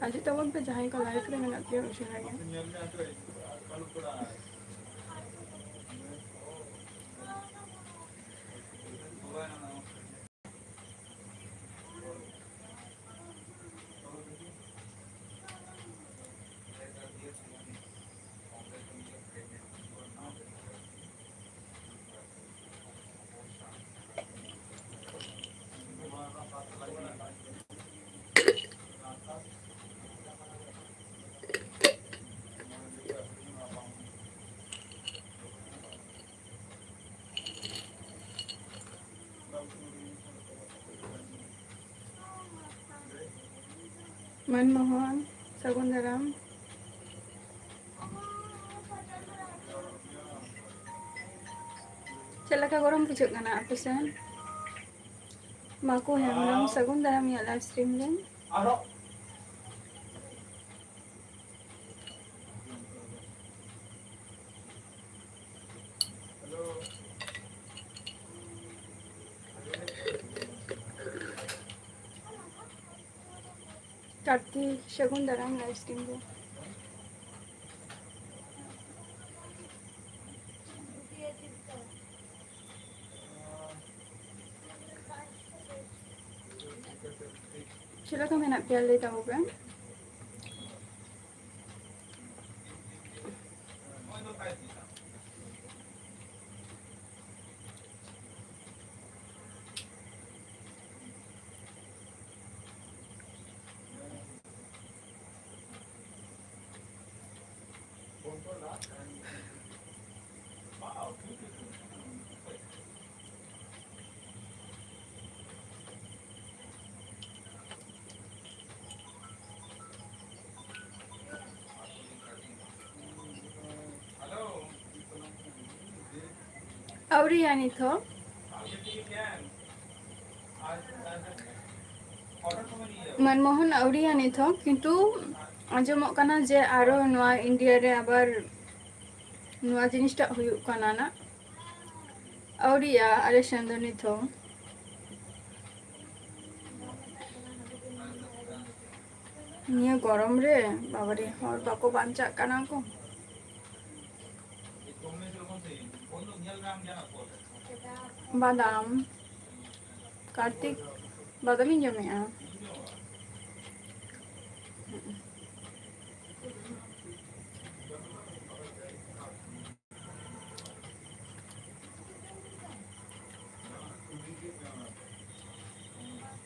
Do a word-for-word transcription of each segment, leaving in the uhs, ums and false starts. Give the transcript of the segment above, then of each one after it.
ᱦᱤᱡᱩᱜ ᱛᱟᱵᱚᱱ ᱯᱮ, ᱡᱟᱦᱟᱸᱭ ᱠᱚ live ᱨᱮ ᱢᱮᱱᱟᱜ ᱯᱮᱭᱟ, ᱩᱥᱟᱹᱨᱟ ᱜᱮ᱾ ᱢᱟᱹᱱ ᱢᱳᱦᱚᱱ, ᱥᱟᱹᱜᱩᱱ ᱫᱟᱨᱟᱢ᱾ ᱪᱮᱫ ᱞᱮᱠᱟ ᱜᱚᱨᱚᱢ ᱵᱩᱡᱷᱟᱹᱜ ᱠᱟᱱᱟ ᱟᱯᱮ ᱥᱮᱱ? ᱢᱟᱠᱚ ᱦᱮᱢᱵᱨᱚᱢ, ᱥᱟᱹᱜᱩᱱ ᱫᱟᱨᱟᱢ ᱤᱧᱟᱹᱜ live stream ᱨᱮ᱾ ᱠᱟᱨᱛᱤᱠ, ᱥᱟᱹᱜᱩᱱ ᱫᱟᱨᱟᱢ live stream ᱨᱮ᱾ ᱪᱮᱫ ᱞᱮᱠᱟ ᱢᱮᱱᱟᱜ ᱯᱮᱭᱟ ᱞᱟᱹᱭ ᱛᱟᱵᱚ ᱯᱮ? ᱟᱹᱣᱨᱤᱭᱟ ᱱᱤᱛ ᱦᱚᱸ᱾ ᱢᱟᱱᱢᱳᱦᱚᱱ ᱟᱹᱣᱨᱤᱭᱟ ᱱᱤᱛ ᱦᱚᱸ, ᱠᱤᱱᱛᱩ ᱟᱸᱡᱚᱢᱚᱜ ᱠᱟᱱᱟ ᱡᱮ ᱟᱨᱚ ᱱᱚᱣᱟ ᱤᱱᱰᱤᱭᱟ ᱨᱮ ᱟᱵᱟᱨ ᱱᱚᱣᱟ ᱡᱤᱱᱤᱥᱴᱟᱜ ᱦᱩᱭᱩᱜ ᱠᱟᱱᱟ ᱱᱟᱜ᱾ ᱟᱹᱣᱨᱤᱭᱟ ᱟᱞᱮ ᱥᱮᱱ ᱫᱚ ᱱᱤᱛ ᱦᱚᱸ᱾ ᱱᱤᱭᱟᱹ ᱜᱚᱨᱚᱢ ᱨᱮ ᱵᱟᱵᱟᱨᱮ, ᱦᱚᱲ ᱵᱟᱠᱚ ᱵᱟᱧᱪᱟᱜ ᱠᱟᱱᱟ ᱠᱚ᱾ ᱵᱟᱫᱟᱢ, ᱠᱟᱨᱛᱤᱠ, ᱵᱟᱫᱟᱢᱤᱧ ᱡᱚᱢᱮᱜᱼᱟ᱾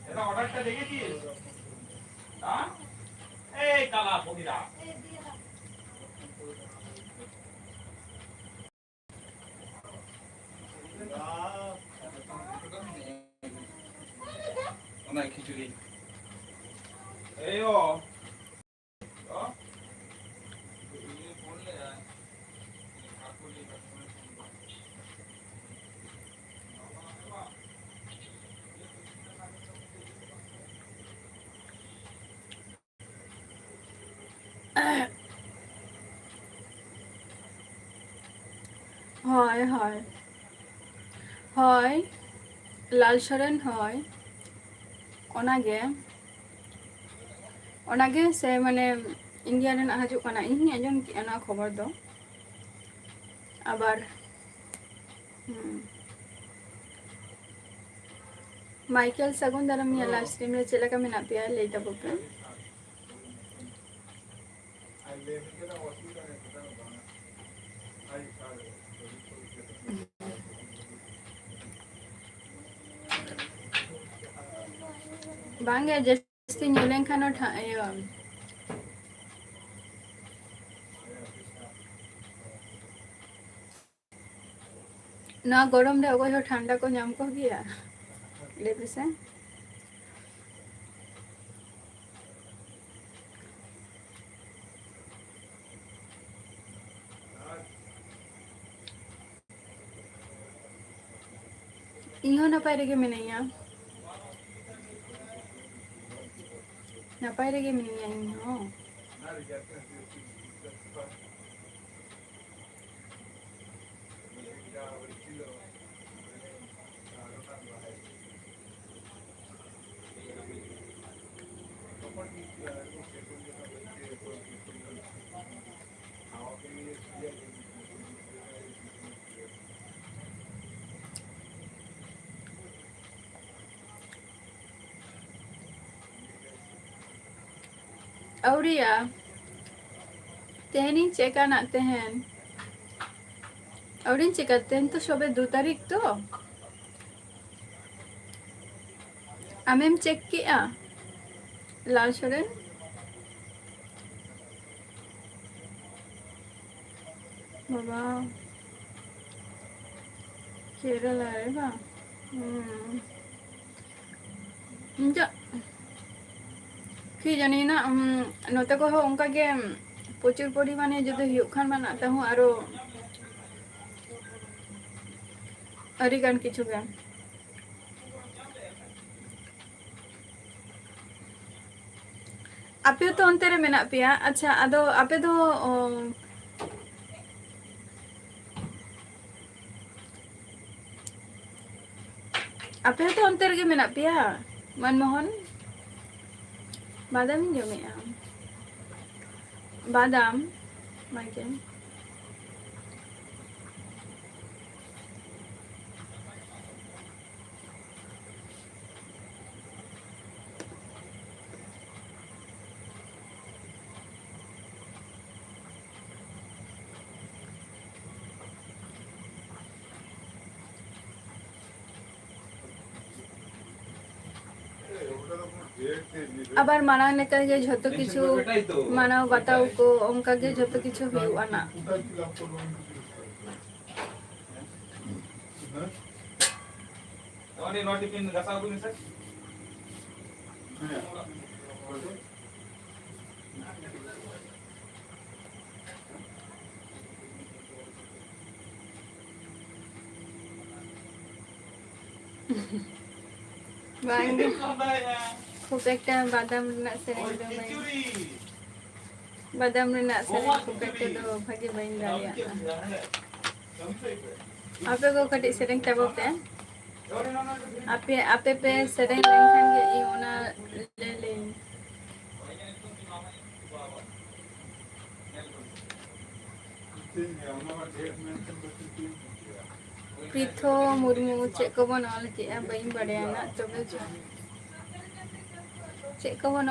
এটা অর্ডারটা দেখেছিস? হ্যাঁ? এই কালা ফকিরা। ওনার খিচুড়ি। এই ও। ᱦᱳᱭ, ᱦᱳᱭ᱾ ᱦᱳᱭ, ᱞᱟᱞ ᱥᱚᱨᱮᱱ, ᱦᱳᱭ᱾ ᱚᱱᱟᱜᱮ, ᱚᱱᱟᱜᱮ ᱥᱮ, ᱢᱟᱱᱮ, ᱤᱱᱰᱤᱭᱟ ᱨᱮᱱᱟᱜ ᱦᱤᱡᱩᱜ ᱠᱟᱱᱟ, ᱤᱧ ᱦᱚᱸᱧ ᱟᱸᱡᱚᱢ ᱠᱮᱜᱼᱟ ᱱᱚᱣᱟ ᱠᱷᱚᱵᱚᱨ ᱫᱚ᱾ ᱟᱵᱟᱨ, ᱦᱩᱸ᱾ ᱢᱟᱭᱠᱮᱞ, ᱥᱟᱹᱜᱩᱱ ᱫᱟᱨᱟᱢ ᱱᱤᱭᱟᱹ ᱞᱟᱭᱤᱵᱷ ᱥᱴᱨᱤᱢ ᱨᱮ ᱪᱮᱫ ᱞᱮᱠᱟ ᱢᱮᱱᱟᱜ ᱯᱮᱭᱟ? ᱞᱟᱹᱭ ᱛᱟᱵᱚ ᱯᱮ᱾ ᱵᱟᱝᱜᱮ, ᱡᱟᱹᱥᱛᱤ ᱧᱩ ᱞᱮᱱᱠᱷᱟᱱ ᱦᱚᱸ ᱴᱷᱟ-, ᱤᱭᱟᱹ, ᱱᱚᱣᱟ ᱜᱚᱨᱚᱢ ᱨᱮ ᱚᱠᱚᱭ ᱦᱚᱸ ᱴᱷᱟᱱᱰᱟ ᱠᱚ ᱧᱟᱢ ᱠᱚᱜᱮᱭᱟ? ᱞᱟᱹᱭ ᱯᱮᱥᱮ᱾ ᱤᱧ ᱦᱚᱸ ᱱᱟᱯᱟᱭ ᱨᱮᱜᱮ ᱢᱤᱱᱟᱹᱧᱟ᱾ ᱱᱟᱯᱟᱭ ᱨᱮᱜᱮ ᱢᱤᱱᱟᱹᱧᱟ ᱤᱧ ᱦᱚᱸ᱾ ᱟᱹᱣᱨᱤᱭᱟ᱾ ᱛᱮᱦᱮᱧᱤᱧ ᱪᱮᱠᱟ ᱱᱟᱜ ᱛᱮᱦᱮᱧ᱾ ᱟᱹᱣᱨᱤᱧ ᱪᱮᱠᱟ, ᱛᱮᱦᱮᱧ ᱛᱚ ᱥᱚᱵᱮ ᱫᱩ ᱛᱟᱹᱨᱤᱠᱷ ᱛᱚ᱾ ᱟᱢᱮᱢ ᱪᱮᱠ ᱠᱮᱜᱼᱟ, ᱞᱟᱞ ᱥᱚᱨᱮᱱ? ᱵᱟᱵᱟ, ᱠᱮᱨᱟᱞᱟ ᱨᱮ ᱵᱟᱝ? ᱦᱩᱸ᱾ ᱤᱧ ᱫᱚ ᱠᱤ ᱡᱟᱹᱱᱤ ᱱᱟ, ᱩᱢ, ᱱᱚᱛᱮ ᱠᱚᱦᱚᱸ ᱚᱱᱠᱟ ᱜᱮ ᱯᱨᱚᱪᱩᱨ ᱯᱚᱨᱤᱢᱟᱱᱮ ᱡᱩᱫᱤ ᱦᱩᱭᱩᱜ ᱠᱷᱟᱱ ᱢᱟ ᱱᱟᱜ ᱛᱟᱦᱩᱸ ᱟᱨᱚ ᱟᱹᱰᱤ ᱜᱟᱱ ᱠᱤᱪᱷᱩ ᱜᱮ᱾ ᱟᱯᱮ ᱦᱚᱸᱛᱚ ᱚᱱᱛᱮ ᱨᱮ ᱢᱮᱱᱟᱜ ᱯᱮᱭᱟ᱾ ᱟᱪᱪᱷᱟ, ᱟᱫᱚ ᱟᱯᱮ ᱫᱚ, ᱚ, ᱟᱯᱮ ᱦᱚᱸᱛᱚ ᱚᱱᱛᱮ ᱨᱮᱜᱮ ᱢᱮᱱᱟᱜ ᱯᱮᱭᱟ, ᱢᱟᱱᱢᱳᱦᱚᱱ? ᱵᱟᱫᱟᱢ ᱤᱧ ᱡᱚᱢᱮᱫᱼᱟ, ᱵᱟᱫᱟᱢ, ᱢᱟᱭᱠᱮᱞ᱾ ᱟᱵᱟᱨ ᱢᱟᱲᱟᱝ ᱞᱮᱠᱟᱜᱮ ᱡᱷᱚᱛᱚ ᱠᱤᱪᱷᱩ ᱢᱟᱱᱟᱣ ᱵᱟᱛᱟᱣ ᱠᱚ, ᱚᱱᱠᱟᱜᱮ ᱡᱷᱚᱛᱚ ᱠᱤᱪᱷᱩ ᱦᱩᱭᱩᱜᱼᱟ ᱱᱟᱜ᱾ ᱱᱚᱣᱟ ᱴᱤᱯᱷᱤᱱ ᱜᱷᱟᱥᱟᱣ ᱟᱹᱜᱩᱭ ᱢᱮᱥᱮ᱾ ᱵᱟᱝ ᱜᱮ᱾ ᱠᱷᱩᱵ ᱮᱠᱴᱟ ᱵᱟᱫᱟᱢ ᱨᱮᱱᱟᱜ ᱥᱮᱨᱮᱧ ᱫᱚ ᱵᱟᱹᱧ, ᱵᱟᱫᱟᱢ ᱨᱮᱱᱟᱜ ᱥᱮᱨᱮᱧ ᱠᱷᱩᱵ ᱮᱠᱴᱟ ᱫᱚ ᱵᱷᱟᱜᱮ ᱵᱟᱹᱧ ᱫᱟᱲᱮᱭᱟᱜᱼᱟ᱾ ᱟᱯᱮ ᱠᱚ ᱠᱟᱹᱴᱤᱡ ᱥᱮᱨᱮᱧ ᱛᱟᱵᱚ ᱯᱮ᱾ ᱟᱯᱮ, ᱟᱯᱮ ᱯᱮ ᱥᱮᱨᱮᱧ ᱞᱮᱱᱠᱷᱟᱱ ᱜᱮ ᱤᱧ ᱚᱱᱟ ᱞᱟᱹᱭ ᱞᱟᱹᱭᱟᱹᱧ᱾ ᱯᱨᱤᱛᱷᱚ ᱢᱩᱨᱢᱩ, ᱪᱮᱫ ᱠᱚᱵᱚᱱ ᱚᱞ ᱠᱮᱜᱼᱟ? ᱵᱟᱹᱧ ᱵᱟᱲᱟᱭᱟ ᱱᱟᱜ, ᱛᱚᱵᱮ ᱪᱮᱫ, ᱪᱮᱫ ᱠᱚᱵᱚᱱ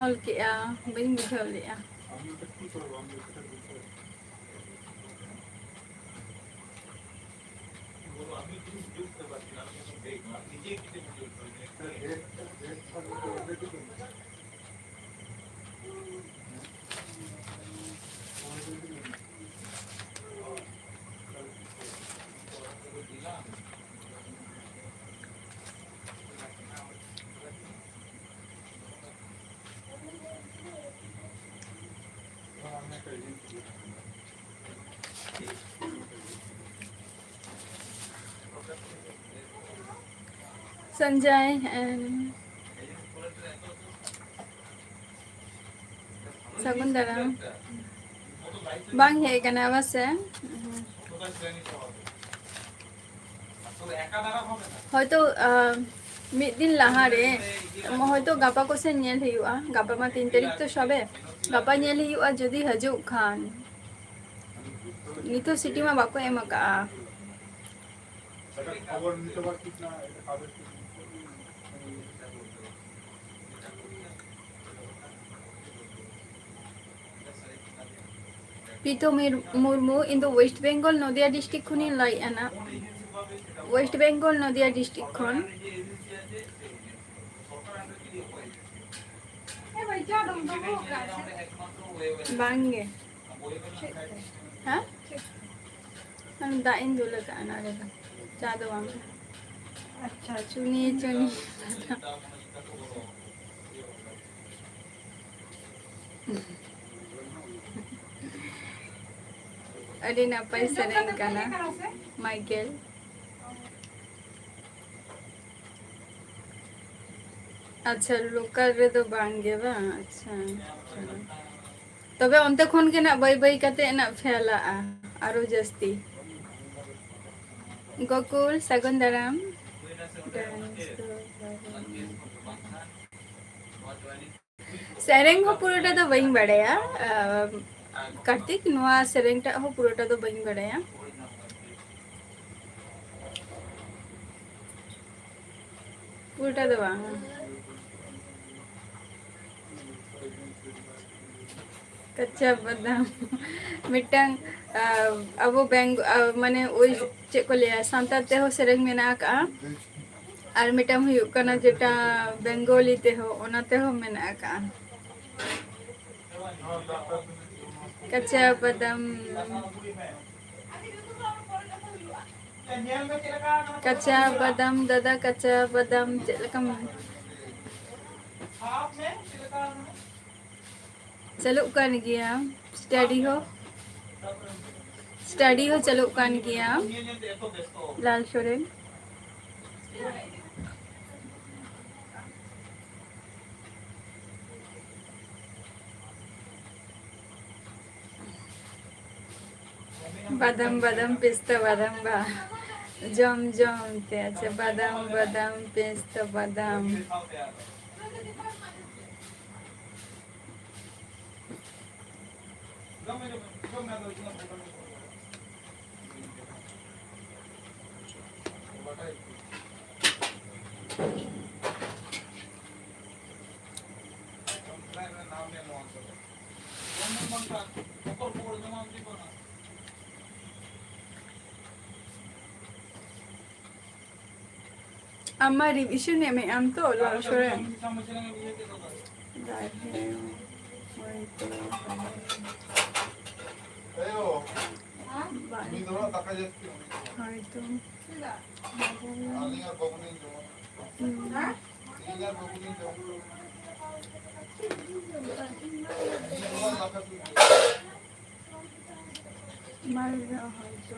ᱚᱞ ᱠᱮᱜᱼᱟ? ᱵᱟᱹᱧ ᱵᱩᱡᱷᱟᱹᱣ ᱞᱮᱜᱼᱟ᱾ ᱥᱚᱧᱡᱚᱭ, ᱮᱢ, ᱥᱟᱹᱜᱩᱱ ᱫᱟᱨᱟᱢ᱾ ᱵᱟᱝ ᱦᱮᱡ ᱠᱟᱱᱟ ᱵᱟᱥᱮ? ᱦᱚᱭᱛᱚ, ᱟᱸ, ᱢᱤᱫ ᱫᱤᱱ ᱞᱟᱦᱟᱨᱮ, ᱦᱚᱭᱛᱚ ᱜᱟᱯᱟ ᱠᱚᱥᱮᱱ ᱧᱮᱞ ᱦᱩᱭᱩᱜᱼᱟ᱾ ᱜᱟᱯᱟ ᱢᱟ ᱛᱤᱱ ᱛᱟᱹᱨᱤᱠᱷ ᱛᱚ ᱥᱚᱵᱮ᱾ ᱜᱟᱯᱟ ᱧᱮᱞ ᱦᱩᱭᱩᱜᱼᱟ ᱡᱩᱫᱤ ᱦᱤᱡᱩᱜ ᱠᱷᱟᱱ᱾ ᱱᱤᱛᱚᱜ ᱥᱤᱴᱤ ᱢᱟ ᱵᱟᱠᱚ ᱮᱢ ᱟᱠᱟᱜᱼᱟ᱾ ᱯᱤᱛᱚ ᱢᱤᱨ-, ᱢᱩᱨᱢᱩ, ᱤᱧ ᱫᱚ West Bengal ᱱᱚᱫᱤᱭᱟ district ᱠᱷᱚᱱᱤᱧ ᱞᱟᱹᱭᱮᱫᱼᱟ ᱱᱟᱜ᱾ West Bengal ᱱᱚᱫᱤᱭᱟ district ᱠᱷᱚᱱ᱾ ᱵᱟᱝᱜᱮ᱾ ᱦᱮᱸ? ᱫᱟᱜ ᱤᱧ ᱫᱩᱞ ᱟᱠᱟᱫᱼᱟ ᱱᱚᱰᱮ ᱫᱚ, ᱪᱟ ᱫᱚ ᱵᱟᱝ᱾ ᱟᱪᱪᱷᱟ, ᱪᱩᱱᱤ ᱪᱩᱱᱤ᱾ ᱟᱹᱰᱤ ᱱᱟᱯᱟᱭ ᱥᱮᱨᱮᱧ ᱠᱟᱱᱟ, ᱢᱟᱭᱠᱮᱞ᱾ ᱟᱪᱪᱷᱟ, ᱞᱳᱠᱟᱞ ᱨᱮᱫᱚ ᱵᱟᱝ ᱜᱮ ᱵᱟᱝ? ᱟᱪᱪᱷᱟ, ᱛᱚᱵᱮ ᱚᱱᱛᱮ ᱠᱷᱚᱱ ᱜᱮ ᱱᱟᱜ ᱵᱟᱹᱭ ᱵᱟᱹᱭ ᱠᱟᱛᱮ ᱱᱟᱜ ᱯᱷᱮᱞᱟᱜᱼᱟ ᱟᱨᱚ ᱡᱟᱹᱥᱛᱤ᱾ ᱜᱳᱠᱩᱞ, ᱥᱟᱹᱜᱩᱱ ᱫᱟᱨᱟᱢ᱾ ᱥᱮᱨᱮᱧ ᱦᱚᱸ ᱯᱩᱨᱟᱹᱴᱟ ᱫᱚ ᱵᱟᱹᱧ ᱵᱟᱲᱟᱭᱟ, ᱟᱢ, ᱠᱟᱨᱛᱤᱠ, ᱱᱚᱣᱟ ᱥᱮᱨᱮᱧᱴᱟᱜ ᱦᱚᱸ ᱯᱩᱨᱟᱹᱴᱟ ᱫᱚ ᱵᱟᱹᱧ ᱵᱟᱲᱟᱭᱟ᱾ ᱯᱩᱨᱟᱹᱴᱟ ᱫᱚ ᱵᱟᱝ᱾ ᱠᱟᱪᱟ ᱵᱟᱫᱟᱢ᱾ ᱢᱤᱫᱴᱟᱝ, ᱟ, ᱟᱵᱚ ᱵᱮᱝᱜ-, ᱟ, ᱢᱟᱱᱮ ᱳᱭ ᱪᱮᱫ ᱠᱚ ᱞᱟᱹᱭᱟ, ᱥᱟᱱᱛᱟᱲ ᱛᱮᱦᱚᱸ ᱥᱮᱨᱮᱧ ᱢᱮᱱᱟᱜ ᱟᱠᱟᱜᱼᱟ, ᱟᱨ ᱢᱤᱫᱴᱟᱝ ᱦᱩᱭᱩᱜ ᱠᱟᱱᱟ ᱡᱮᱴᱟ ᱵᱮᱝᱜᱚᱞᱤ ᱛᱮᱦᱚᱸ, ᱚᱱᱟ ᱛᱮᱦᱚᱸ ᱢᱮᱱᱟᱜ ᱟᱠᱟᱜᱼᱟ᱾ ᱠᱟᱪᱟ ᱵᱟᱫᱟᱢ᱾ ᱠᱟᱪᱟ ᱵᱟᱫᱟᱢ ᱫᱟᱫᱟ, ᱠᱟᱪᱟ ᱵᱟᱫᱟᱢ ᱪᱮᱫ ᱞᱮᱠᱟᱢ ᱪᱟᱹᱞᱩᱜ ᱠᱟᱱ ᱜᱮᱭᱟ, ᱥᱴᱟᱰᱤ ᱦᱚᱸ, ᱥᱴᱟᱰᱤ ᱦᱚᱸ ᱪᱟᱹᱞᱩᱜ ᱠᱟᱱ ᱜᱮᱭᱟ, ᱞᱟᱞ ᱥᱚᱨᱮᱱ᱾ ᱵᱟᱫᱟᱢ, ᱵᱟᱫᱟᱢ, ᱯᱤᱥᱛᱟ ᱵᱟᱫᱟᱢ ᱵᱟ-, ᱡᱚᱢ, ᱡᱚᱢ ᱛᱮ, ᱟᱪᱪᱷᱟ, ᱵᱟᱫᱟᱢ, ᱵᱟᱫᱟᱢ, ᱯᱤᱥᱛᱟ ᱵᱟᱫᱟᱢ᱾ ᱟᱢ ᱢᱟ revision ᱮᱢᱮᱜ ᱟᱢ ᱛᱚ, ᱞᱟᱞ ᱥᱚᱨᱮᱱ? ᱫᱟᱨᱮ ᱦᱚᱭᱛᱳ ᱵᱟᱭ ᱦᱚᱭᱛᱳ ᱦᱩᱸ᱾ ᱵᱟᱭ ᱦᱚᱭᱛᱳ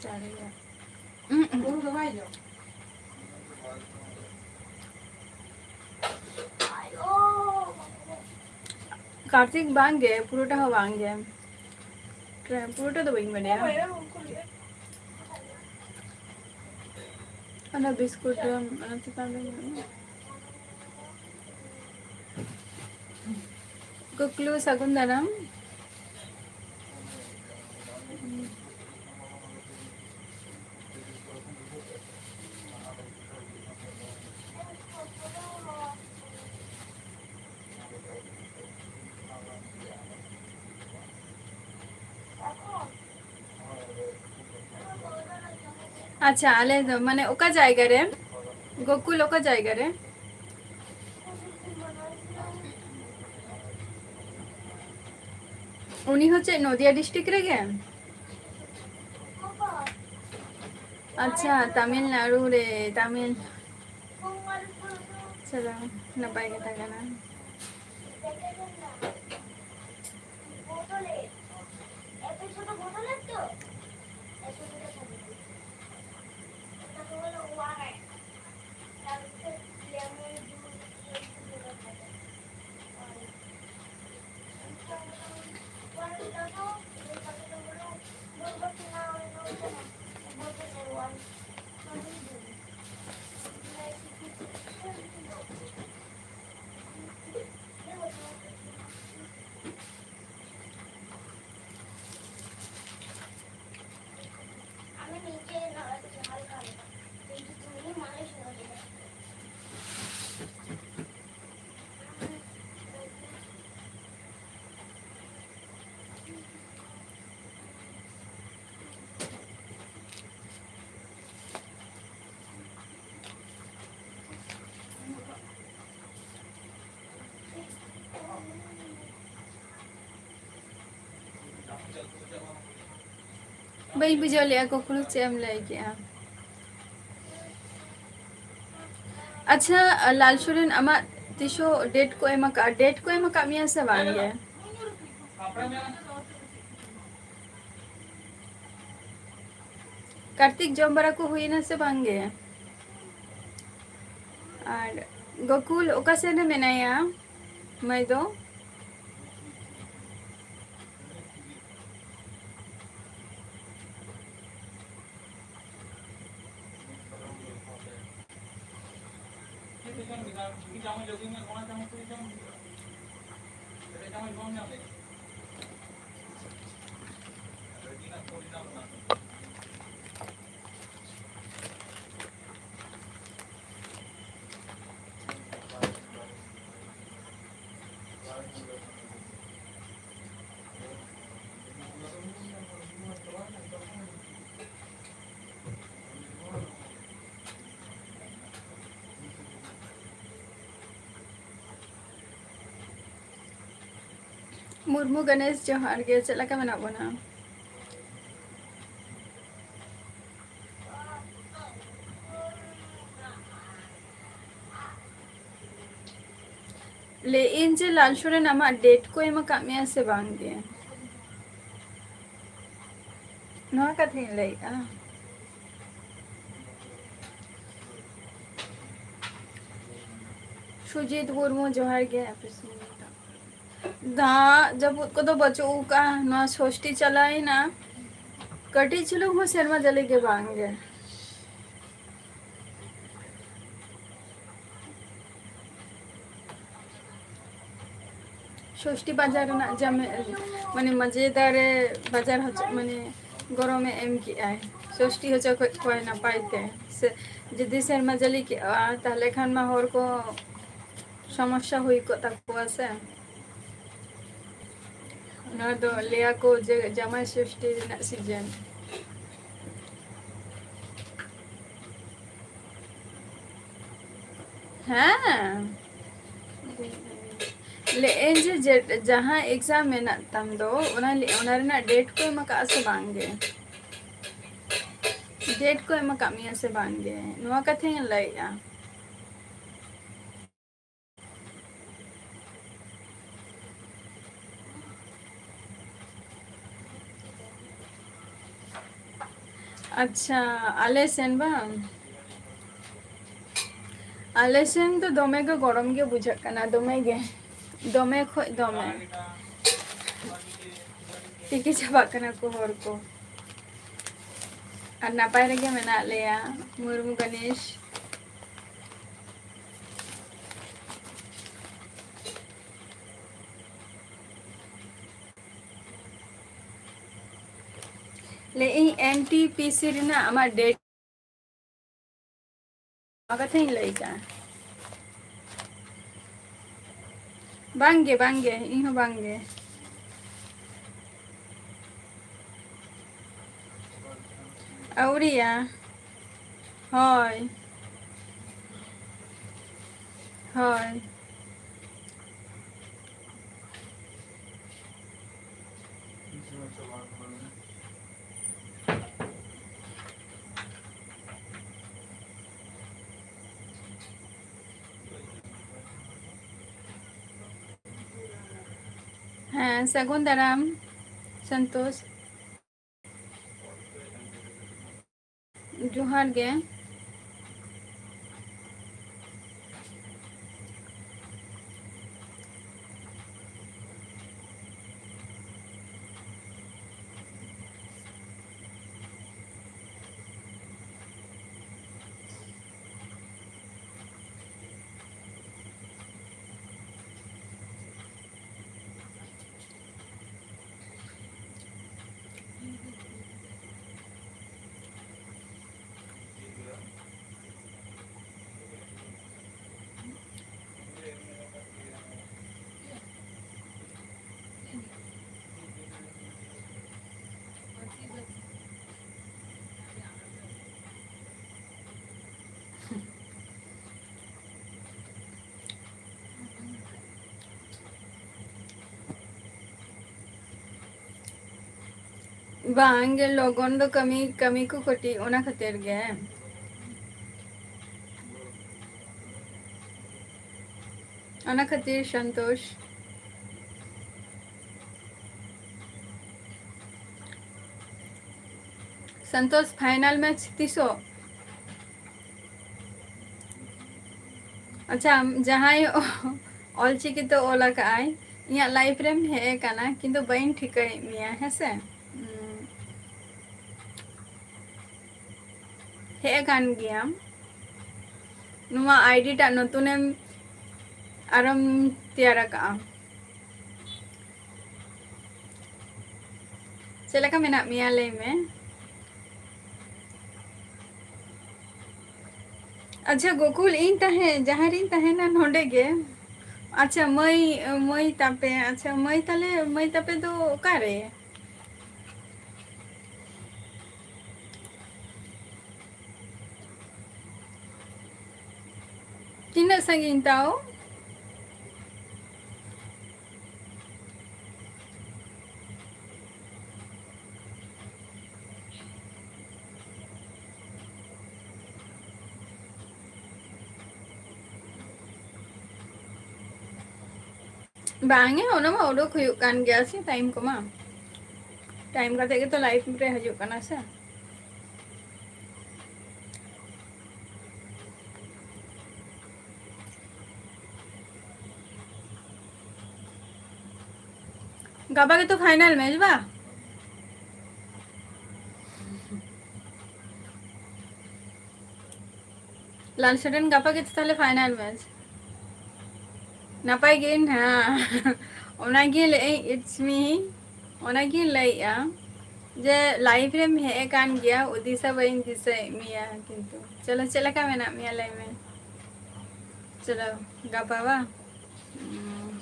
ᱫᱟᱲᱮᱭᱟᱜ᱾ ᱠᱟᱨᱛᱤᱠ ᱵᱟᱝ ᱜᱮ, ᱯᱩᱨᱟᱹᱴᱟ ᱦᱚᱸ ᱵᱟᱝ ᱜᱮ᱾ ᱯᱩᱨᱟᱹᱴᱟ ᱫᱚ ᱵᱟᱹᱧ ᱵᱟᱰᱟᱭᱟ᱾ ᱚᱱᱟ ᱵᱤᱥᱠᱩᱴ ᱫᱚ ᱚᱱᱟ ᱪᱮᱛᱟᱱ ᱨᱮ ᱢᱮᱱᱟᱜᱼᱟ᱾ ᱠᱩᱠᱞᱩ ᱥᱟᱹᱜᱩᱱ ᱫᱟᱨᱟᱢ᱾ ᱟᱪᱪᱷᱟ, ᱟᱞᱮ ᱫᱚ ᱢᱟᱱᱮ ᱚᱠᱟ ᱡᱟᱭᱜᱟ ᱨᱮ? ᱜᱳᱠᱩᱞ ᱚᱠᱟ ᱡᱟᱭᱜᱟ ᱨᱮ? ᱩᱱᱤ ᱦᱚᱸ ᱪᱮᱫ ᱱᱚᱫᱤᱭᱟ ᱰᱤᱥᱴᱨᱤᱠᱴ ᱨᱮᱜᱮ? ᱟᱪᱪᱷᱟ, ᱛᱟᱢᱤᱞᱱᱟᱲᱩ ᱨᱮ, ᱛᱟᱢᱤᱞ᱾ ᱪᱚᱞᱚ, ᱱᱟᱯᱟᱭ ᱠᱟᱛᱷᱟ ᱠᱟᱱᱟ᱾ ᱵᱟᱹᱧ ᱵᱩᱡᱷᱟᱹᱣ ᱞᱮᱜᱼᱟ ᱠᱩᱠᱞᱤ ᱪᱮᱫ ᱮᱢ ᱞᱟᱹᱭ ᱠᱮᱜᱼᱟ᱾ ᱟᱪᱪᱷᱟ, ᱞᱟᱞ ᱥᱚᱨᱮᱱ, ᱟᱢᱟᱜ ᱛᱤᱥ ᱦᱚᱸ ᱰᱮᱴ ᱠᱚ ᱮᱢ ᱟᱠᱟᱫᱼᱟ? ᱰᱮᱴ ᱠᱚ ᱮᱢ ᱟᱠᱟᱫ ᱢᱮᱭᱟ ᱥᱮ ᱵᱟᱝ ᱜᱮ? ᱠᱟᱨᱛᱤᱠ, ᱡᱚᱢ ᱵᱟᱲᱟ ᱠᱚ ᱦᱩᱭᱱᱟ ᱥᱮ ᱵᱟᱝ ᱜᱮ? ᱟᱨ ᱜᱳᱠᱩᱞ ᱚᱠᱟ ᱥᱮᱫ ᱨᱮ ᱢᱮᱱᱟᱭᱟ ᱢᱟᱹᱭ ᱫᱚ? ᱢᱩᱨᱢᱩ ᱜᱚᱱᱮᱥ, ᱡᱚᱦᱟᱨ ᱜᱮ, ᱪᱮᱫ ᱞᱮᱠᱟ ᱢᱮᱱᱟᱜ ᱵᱚᱱᱟ? ᱞᱟᱹᱭᱮᱫ ᱟᱹᱧ ᱡᱮ, ᱞᱟᱞ ᱥᱚᱨᱮᱱ, ᱟᱢᱟᱜ ᱰᱮᱴ ᱠᱚ ᱮᱢ ᱟᱠᱟᱫ ᱢᱮᱭᱟ ᱥᱮ ᱵᱟᱝ ᱜᱮ? ᱱᱚᱣᱟ ᱠᱟᱛᱷᱟᱧ ᱞᱟᱹᱭᱮᱫᱼᱟ᱾ ᱥᱩᱡᱤᱛ ᱢᱩᱨᱢᱩ, ᱡᱚᱦᱟᱨ ᱜᱮ, ᱟᱯᱮ ᱥᱮᱱ ᱫᱟᱜ ᱡᱟᱹᱯᱩᱫ ᱠᱚᱫᱚ ᱵᱟᱹᱪᱩᱜ ᱟᱠᱟᱫᱼᱟ᱾ ᱱᱚᱣᱟ ᱥᱚᱥᱴᱤ ᱪᱟᱞᱟᱣᱮᱱᱟ, ᱠᱟᱹᱴᱤᱡ ᱪᱩᱞᱩᱝ ᱦᱚᱸ ᱥᱮᱨᱢᱟ ᱡᱟᱹᱲᱤ ᱜᱮ ᱵᱟᱝ ᱜᱮ᱾ ᱥᱚᱥᱴᱤ ᱵᱟᱡᱟᱨ ᱨᱮᱱᱟᱜ ᱡᱟᱢᱮ-, ᱢᱟᱱᱮ ᱢᱟᱡᱮᱫᱟᱨ ᱨᱮ ᱵᱟᱡᱟᱨ ᱦᱚᱪᱚ, ᱢᱟᱱᱮ ᱜᱚᱨᱚᱢᱮ ᱮᱢ ᱠᱮᱜᱼᱟᱭ, ᱥᱚᱥᱴᱤ ᱦᱚᱪᱚ ᱠᱮᱫ ᱠᱚᱣᱟᱭ ᱱᱟᱯᱟᱭ ᱛᱮ᱾ ᱥᱮ ᱡᱩᱫᱤ ᱥᱮᱨᱢᱟ ᱡᱟᱹᱲᱤ ᱠᱮᱜᱼᱟ, ᱛᱟᱦᱞᱮ ᱠᱷᱟᱱ ᱢᱟ ᱦᱚᱲ ᱠᱚ ᱥᱚᱢᱚᱥᱥᱟ ᱦᱩᱭ ᱠᱚᱜ ᱛᱟᱠᱚᱣᱟ ᱥᱮ᱾ ᱱᱚᱣᱟ ᱫᱚ ᱞᱟᱹᱭᱟ ᱠᱚ ᱡᱮ ᱡᱟᱢᱟᱭ ᱥᱚᱥᱴᱤ ᱨᱮᱱᱟᱜ ᱥᱤᱡᱮᱱ᱾ ᱦᱮᱸ, ᱞᱟᱹᱭᱮᱫ ᱟᱹᱧ ᱡᱮ, ᱡᱮ ᱡᱟᱦᱟᱸ exam ᱢᱮᱱᱟᱜ ᱛᱟᱢ ᱫᱚ, ᱚᱱᱟ ᱞᱟᱹ-, ᱚᱱᱟ ᱨᱮᱱᱟᱜ date ᱠᱚ ᱮᱢ ᱟᱠᱟᱫᱼᱟ ᱥᱮ ᱵᱟᱝ ᱜᱮ? Date ᱠᱚ ᱮᱢ ᱟᱠᱟᱫ ᱢᱮᱭᱟ ᱥᱮ ᱵᱟᱝ ᱜᱮ? ᱱᱚᱣᱟ ᱠᱟᱛᱷᱟᱧ ᱞᱟᱹᱭᱮᱫᱼᱟ᱾ ᱟᱪᱪᱷᱟ, ᱟᱞᱮ ᱥᱮᱱ ᱵᱟᱝ? ᱟᱞᱮ ᱥᱮᱱ ᱫᱚ ᱫᱚᱢᱮ ᱜᱮ ᱜᱚᱨᱚᱢ ᱜᱮ ᱵᱩᱡᱷᱟᱹᱜ ᱠᱟᱱᱟ, ᱫᱚᱢᱮ ᱜᱮ, ᱫᱚᱢᱮ ᱠᱷᱚᱡ ᱫᱚᱢᱮ᱾ ᱛᱤᱠᱤ ᱪᱟᱵᱟᱜ ᱠᱟᱱᱟ ᱠᱚ ᱦᱚᱲ ᱠᱚ᱾ ᱟᱨ ᱱᱟᱯᱟᱭ ᱨᱮᱜᱮ ᱢᱮᱱᱟᱜ ᱞᱮᱭᱟ, ᱢᱩᱨᱢᱩ ᱜᱟᱱᱮᱥ᱾ ᱞᱟᱹᱭᱮᱫ ᱟᱹᱧ, N T P C ᱨᱮᱱᱟᱜ ᱟᱢᱟᱜ date, ᱱᱚᱣᱟ ᱠᱟᱛᱷᱟᱧ ᱞᱟᱹᱭ ᱠᱟᱜᱼᱟ᱾ ᱵᱟᱝ ᱜᱮ, ᱵᱟᱝ ᱜᱮ, ᱤᱧ ᱦᱚᱸ ᱵᱟᱝ ᱜᱮ᱾ ᱟᱹᱣᱨᱤᱭᱟ᱾ ᱦᱳᱭ᱾ ᱦᱳᱭ᱾ ᱦᱮᱸ, ᱥᱟᱹᱜᱩᱱ ᱫᱟᱨᱟᱢ, ᱥᱚᱱᱛᱳᱥ᱾ ᱡᱚᱦᱟᱨ ᱜᱮ᱾ ᱵᱟᱝ ᱜᱮ, ᱞᱚᱜᱚᱱ ᱫᱚ ᱠᱟᱹᱢᱤ, ᱠᱟᱹᱢᱤ ᱠᱚ ᱠᱟᱹᱴᱤᱡ, ᱚᱱᱟ ᱠᱷᱟᱹᱛᱤᱨ ᱜᱮ᱾ ᱚᱱᱟ ᱠᱷᱟᱹᱛᱤᱨ ᱥᱚᱱᱛᱳᱥ᱾ ᱥᱚᱱᱛᱳᱥ, final match ᱛᱤᱥᱚᱜ? ᱟᱪᱪᱷᱟ, ᱡᱟᱦᱟᱸᱭ ᱚᱞᱪᱤᱠᱤ ᱛᱮ ᱚᱞ ᱟᱠᱟᱫ ᱟᱭ, ᱤᱧᱟᱹᱜ live ᱨᱮᱢ ᱦᱮᱡ ᱟᱠᱟᱱᱟ, ᱠᱤᱱᱛᱩ ᱵᱟᱹᱧ ᱴᱷᱤᱠᱟᱹᱭᱮᱫ ᱢᱮᱭᱟ, ᱦᱮᱸ ᱥᱮ? ᱩᱸ, ᱦᱮᱡ ᱟᱠᱟᱱ ᱜᱮᱭᱟᱢ᱾ ᱱᱚᱣᱟ ID ᱴᱟᱜ ᱱᱚᱛᱩᱱᱮᱢ ᱟᱨᱚᱢ ᱛᱮᱭᱟᱨ ᱟᱠᱟᱜᱼᱟ᱾ ᱪᱮᱫ ᱞᱮᱠᱟ ᱢᱮᱱᱟᱜ ᱢᱮᱭᱟ, ᱞᱟᱹᱭ ᱢᱮ? ᱟᱪᱪᱷᱟ ᱜᱳᱠᱩᱞ, ᱤᱧ ᱛᱟᱦᱮᱸ, ᱡᱟᱦᱟᱸ ᱨᱤᱧ ᱛᱟᱦᱮᱱᱟ ᱱᱚᱸᱰᱮ ᱜᱮ᱾ ᱟᱪᱪᱷᱟ ᱢᱟᱹᱭ, ᱢᱟᱹᱭ ᱛᱟᱯᱮ, ᱟᱪᱪᱷᱟ ᱢᱟᱹᱭ, ᱛᱟᱦᱞᱮ ᱢᱟᱹᱭ ᱛᱟᱯᱮ ᱫᱚ ᱚᱠᱟᱨᱮ? ᱛᱤᱱᱟᱹᱜ ᱥᱟᱺᱜᱤᱧ ᱛᱟᱣ? ᱵᱟᱝ ᱮ, ᱚᱱᱟ ᱢᱟ ᱩᱰᱩᱠ ᱦᱩᱭᱩᱜ ᱠᱟᱱ ᱜᱮᱭᱟ ᱥᱮ, time ᱠᱚᱢᱟ᱾ Time ᱠᱟᱛᱮ ᱜᱮᱛᱚ live ᱨᱮ ᱦᱤᱡᱩᱜ ᱠᱟᱱᱟ ᱥᱮ᱾ ᱜᱟᱯᱟ ᱜᱮᱛᱚ final match ᱵᱟ? ᱞᱟᱞ ᱥᱟᱰᱮᱱ, ᱜᱟᱯᱟ ᱜᱮᱛᱚ ᱛᱟᱦᱞᱮ final match᱾ ᱱᱟᱯᱟᱭ ᱜᱮ ᱱᱟᱦᱟᱜ᱾ ᱚᱱᱟᱜᱮ ᱞᱟᱹᱭᱮᱫ, it's me᱾ ᱚᱱᱟᱜᱮᱧ ᱞᱟᱹᱭᱮᱫᱼᱟ ᱡᱮ live ᱨᱮᱢ ᱦᱮᱡ ᱟᱠᱟᱱ ᱜᱮᱭᱟ, ᱫᱤᱥᱟᱹ ᱵᱟᱹᱧ ᱫᱤᱥᱟᱹᱭᱮᱫ ᱢᱮᱭᱟ, ᱠᱤᱱᱛᱩ ᱪᱚᱞᱚ, ᱪᱮᱫ ᱞᱮᱠᱟ ᱢᱮᱱᱟᱜ ᱢᱮᱭᱟ ᱞᱟᱹᱭ ᱢᱮ? ᱪᱚᱞᱚ, ᱜᱟᱯᱟ ᱵᱟ? ᱩᱸ᱾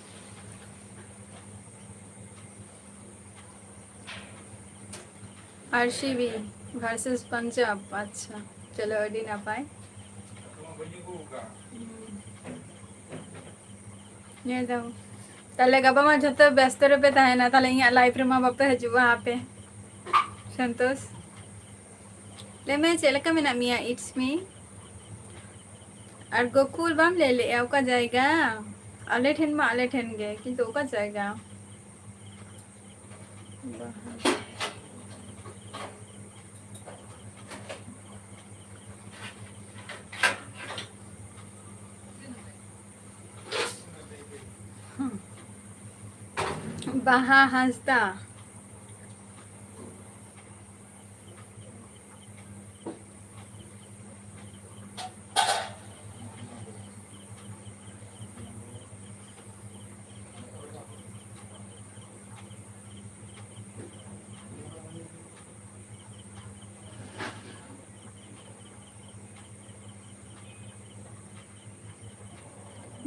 RCB versus Punjab. ᱟᱪᱪᱷᱟ, ᱪᱚᱞᱚ, ᱟᱹᱰᱤ ᱱᱟᱯᱟᱭ᱾ ᱦᱩᱸ᱾ ᱱᱤᱭᱟᱹ ᱫᱚ ᱛᱟᱦᱞᱮ ᱜᱟᱯᱟ ᱢᱟ ᱡᱷᱚᱛᱚ ᱵᱮᱥᱛᱚ ᱨᱮᱯᱮ ᱛᱟᱦᱮᱱᱟ, ᱛᱟᱦᱞᱮ ᱤᱧᱟᱹᱜ live ᱨᱮᱢᱟ ᱵᱟᱯᱮ ᱦᱤᱡᱩᱜᱼᱟ ᱟᱯᱮ᱾ ᱥᱚᱱᱛᱳᱥ, ᱞᱟᱹᱭ ᱢᱮ, ᱪᱮᱫ ᱞᱮᱠᱟ ᱢᱮᱱᱟᱜ ᱢᱮᱭᱟ? It's me. ᱟᱨ ᱜᱳᱠᱩᱞ, ᱵᱟᱢ ᱞᱟᱹᱭ ᱞᱮᱜᱼᱟ ᱚᱠᱟ ᱡᱟᱭᱜᱟ? ᱟᱞᱮ ᱴᱷᱮᱱ ᱢᱟ ᱟᱞᱮ ᱴᱷᱮᱱ ᱜᱮ, ᱠᱤᱱᱛᱩ ᱚᱠᱟ ᱡᱟᱭᱜᱟ? ᱵᱟᱦᱟ ᱦᱟᱸᱥᱫᱟ᱾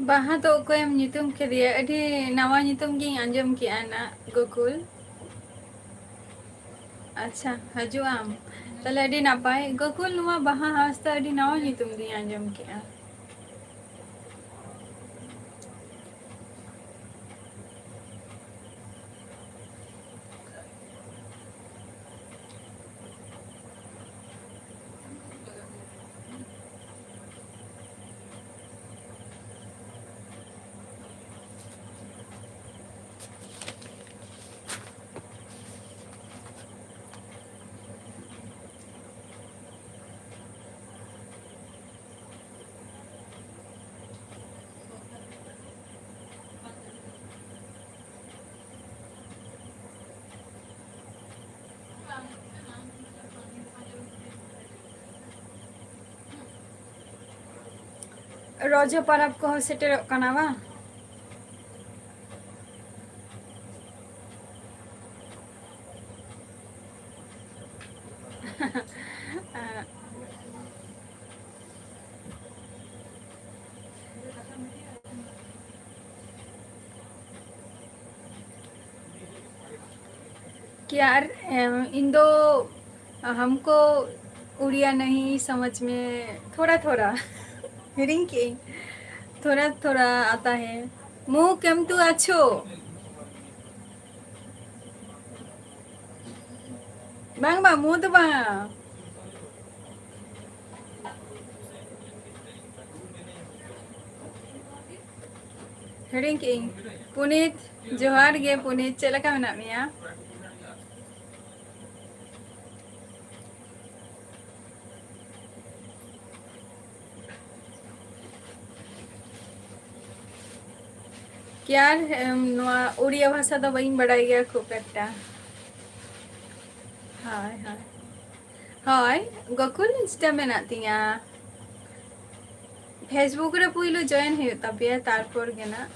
ᱵᱟᱦᱟ ᱫᱚ ᱚᱠᱚᱭᱮᱢ ᱧᱩᱛᱩᱢ ᱠᱮᱫᱮᱭᱟ? ᱟᱹᱰᱤ ᱱᱟᱣᱟ ᱧᱩᱛᱩᱢ ᱜᱤᱧ ᱟᱸᱡᱚᱢ ᱠᱮᱜᱼᱟ ᱱᱟᱜ, ᱜᱳᱠᱩᱞ᱾ ᱟᱪᱪᱷᱟ, ᱦᱤᱡᱩᱜ ᱟᱢ᱾ ᱛᱟᱦᱞᱮ ᱟᱹᱰᱤ ᱱᱟᱯᱟᱭ᱾ ᱜᱳᱠᱩᱞ, ᱱᱚᱣᱟ ᱵᱟᱦᱟ ᱦᱟᱸᱥᱫᱟ ᱟᱹᱰᱤ ᱱᱟᱣᱟ ᱧᱩᱛᱩᱢ ᱜᱤᱧ ᱟᱸᱡᱚᱢ ᱠᱮᱜᱼᱟ᱾ ᱨᱚᱡᱚ ᱯᱚᱨᱚᱵᱽ ᱠᱚᱦᱚᱸ ᱥᱮᱴᱮᱨᱚᱜ ᱠᱟᱱᱟ ᱵᱟᱝ? क्या यार, अम, इन दो, अ, हमको उड़िया नहीं समझ में थोड़ा थोड़ा हिरिंग के थोड़ा थोड़ा आता है। मु केमतु अच्छो। ᱵᱟᱝ, ᱵᱟᱝ, ᱢᱩ ᱫᱚ ᱵᱟᱝ᱾ ᱦᱤᱲᱤᱧ ᱠᱮᱜ ᱟᱹᱧ᱾ ᱯᱩᱱᱤᱛ, ᱡᱚᱦᱟᱨ ᱜᱮ ᱯᱩᱱᱤᱛ, ᱪᱮᱫ ᱞᱮᱠᱟ ᱢᱮᱱᱟᱜ ᱢᱮᱭᱟ? ᱠᱮᱭᱟᱨ, ᱮᱢ, ᱱᱚᱣᱟ ᱩᱲᱤᱭᱟ ᱵᱷᱟᱥᱟ ᱫᱚ ᱵᱟᱹᱧ ᱵᱟᱲᱟᱭ ᱜᱮᱭᱟ ᱠᱷᱩᱵ ᱮᱠᱴᱟ᱾ ᱦᱳᱭ, ᱦᱳᱭ᱾ ᱦᱳᱭ, ᱜᱳᱠᱩᱞ Insta ᱢᱮᱱᱟᱜ ᱛᱤᱧᱟ᱾ Facebook ᱨᱮ ᱯᱩᱭᱞᱩ join ᱦᱩᱭᱩᱜ ᱛᱟᱯᱮᱭᱟ, ᱛᱟᱨᱯᱚᱨ ᱜᱮ ᱱᱟᱜ᱾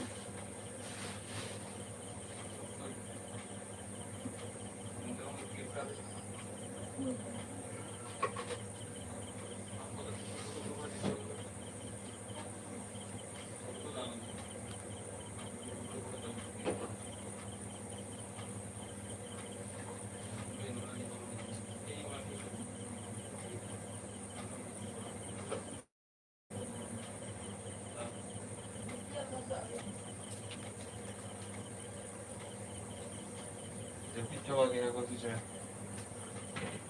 ᱡᱟᱹᱯᱤᱫ ᱪᱟᱵᱟ ᱠᱮᱫᱟ ᱠᱚ ᱥᱮ ᱪᱮᱫ?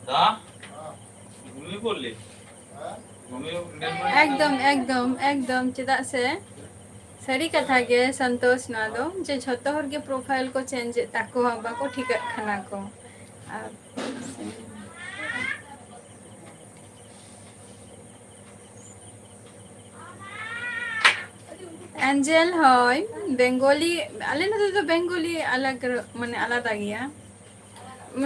ᱫᱟ? ᱜᱷᱩᱢᱤᱭᱮ ᱯᱚᱲᱞᱮ? ᱜᱷᱩᱢᱤᱭᱮ ᱯᱚᱲᱞᱮ? ᱮᱠᱫᱚᱢ, ᱮᱠᱫᱚᱢ, ᱮᱠᱫᱚᱢ, ᱪᱮᱫᱟᱜ ᱥᱮ ᱥᱟᱹᱨᱤ ᱠᱟᱛᱷᱟ ᱜᱮ ᱥᱚᱱᱛᱳᱥ, ᱱᱚᱣᱟ ᱫᱚ ᱡᱮ ᱡᱷᱚᱛᱚ ᱦᱚᱲ ᱜᱮ profile ᱠᱚ change ᱮᱫ ᱛᱟᱠᱚᱣᱟ, ᱵᱟᱠᱚ ᱴᱷᱤᱠᱟᱹᱜ ᱠᱟᱱᱟ ᱠᱚ᱾ ᱟᱨ ᱮᱱᱡᱮᱞ, ᱦᱳᱭ, ᱵᱮᱝᱜᱚᱞᱤ, ᱟᱞᱮ ᱱᱚᱛᱮ ᱫᱚ ᱵᱮᱝᱜᱚᱞᱤ ᱟᱞᱟᱜᱽ, ᱢᱟᱱᱮ ᱟᱞᱟᱫᱟ ᱜᱮᱭᱟ᱾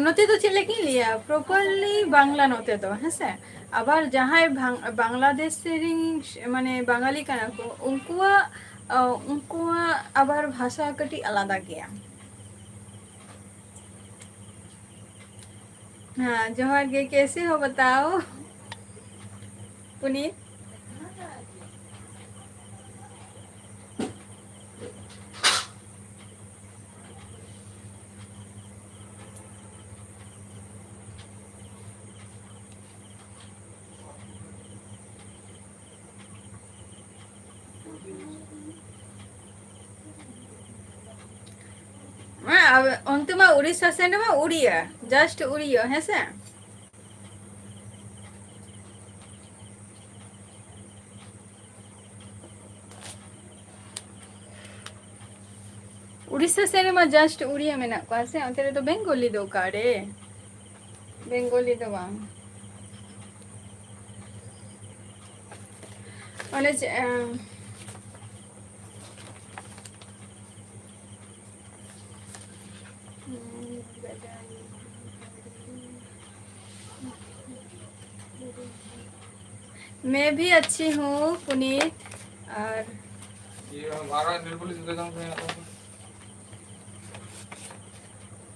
ᱱᱚᱛᱮ ᱫᱚ ᱪᱮᱫ ᱞᱮᱠᱟᱧ ᱞᱟᱹᱭᱟ, properly ᱵᱟᱝᱞᱟ ᱱᱚᱛᱮ ᱫᱚ, ᱦᱮᱸᱥᱮ? ᱟᱵᱟᱨ ᱡᱟᱦᱟᱸᱭ ᱵᱷᱟᱝ-, ᱵᱟᱝᱞᱟᱫᱮᱥ ᱨᱮᱱ, ᱢᱟᱱᱮ ᱵᱟᱝᱜᱟᱞᱤ ᱠᱟᱱᱟ ᱠᱚ, ᱩᱱᱠᱩᱣᱟᱜ, ᱚ, ᱩᱱᱠᱩᱣᱟᱜ ᱟᱵᱟᱨ ᱵᱷᱟᱥᱟ ᱠᱟᱹᱴᱤᱡ ᱟᱞᱟᱫᱟ ᱜᱮᱭᱟ᱾ ᱦᱮᱸ, ᱡᱚᱦᱟᱨ ᱜᱮ, ᱠᱮᱥᱮ ᱦᱳ ᱵᱟᱛᱟᱣ ᱯᱩᱱᱤᱛ? ᱟᱵᱮ-, ᱚᱱᱛᱮ ᱢᱟ ᱩᱲᱤᱥᱥᱟ ᱥᱮᱱ ᱨᱮᱢᱟ ᱩᱲᱤᱭᱟ, just ᱩᱲᱤᱭᱟ, ᱦᱮᱸ ᱥᱮ? ᱩᱲᱤᱥᱥᱟ ᱥᱮᱱ ᱨᱮᱢᱟ just ᱩᱲᱤᱭᱟ ᱢᱮᱱᱟᱜ ᱠᱚᱣᱟ ᱥᱮ, ᱚᱱᱛᱮ ᱨᱮᱫᱚ ᱵᱮᱝᱜᱚᱞᱤ ᱫᱚ ᱚᱠᱟᱨᱮ? ᱵᱮᱝᱜᱚᱞᱤ ᱫᱚ ᱵᱟᱝ᱾ ᱚᱱᱮ ᱪᱮᱫ, ᱮᱸ, मैं भी अच्छी हूँ पुनीत। और ये हमारा नेल पॉलिश दे दो, मैं आता हूँ।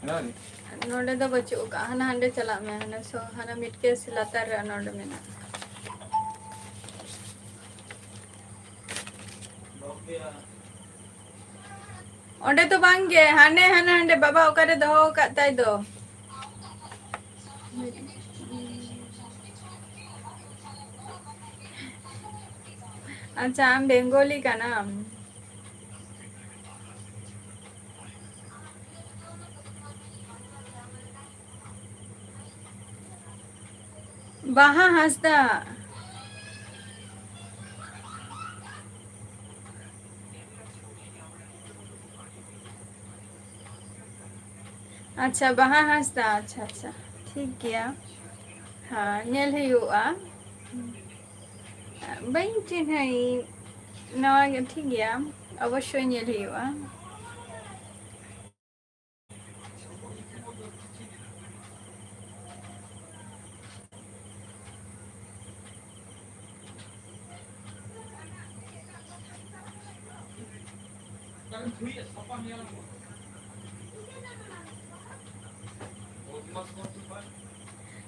है ना जी? ᱱᱚᱰᱮ ᱫᱚ ᱵᱟᱹᱪᱩᱜ ᱟᱠᱟᱫᱼᱟ, ᱦᱟᱱᱟ ᱦᱟᱸᱰᱮ ᱪᱟᱞᱟᱜ ᱢᱮ, ᱦᱟᱱᱟ ᱥᱚ-, ᱦᱟᱱᱟ ᱢᱤᱫ ᱠᱮᱥ ᱞᱟᱛᱟᱨ ᱨᱮ ᱱᱚᱰᱮ ᱢᱮᱱᱟᱜᱼᱟ᱾ ᱚᱸᱰᱮ ᱫᱚ ᱵᱟᱝ ᱜᱮ, ᱦᱟᱱᱮ ᱦᱟᱱᱟ ᱦᱟᱸᱰᱮ ᱵᱟᱵᱟ ᱚᱠᱟᱨᱮ ᱫᱚᱦᱚ ᱟᱠᱟᱫ ᱛᱟᱭ ᱫᱚ᱾ ᱟᱪᱪᱷᱟ, ᱟᱢ ᱵᱮᱝᱜᱚᱞᱤ ᱠᱟᱱᱟᱢ? ᱵᱟᱦᱟ ᱦᱟᱸᱥᱫᱟ᱾ ᱟᱪᱪᱷᱟ, ᱵᱟᱦᱟ ᱦᱟᱸᱥᱫᱟ, ᱟᱪᱪᱷᱟ, ᱟᱪᱪᱷᱟ, ᱴᱷᱤᱠ ᱜᱮᱭᱟ᱾ ᱦᱮᱸ, ᱧᱮᱞ ᱦᱩᱭᱩᱜᱼᱟ᱾ ᱵᱟᱹᱧ ᱪᱤᱱᱦᱟᱹᱭ, ᱱᱟᱣᱟ ᱜᱮ, ᱴᱷᱤᱠ ᱜᱮᱭᱟ, ᱚᱵᱚᱥᱥᱳᱭ ᱧᱮᱞ ᱦᱩᱭᱩᱜᱼᱟ᱾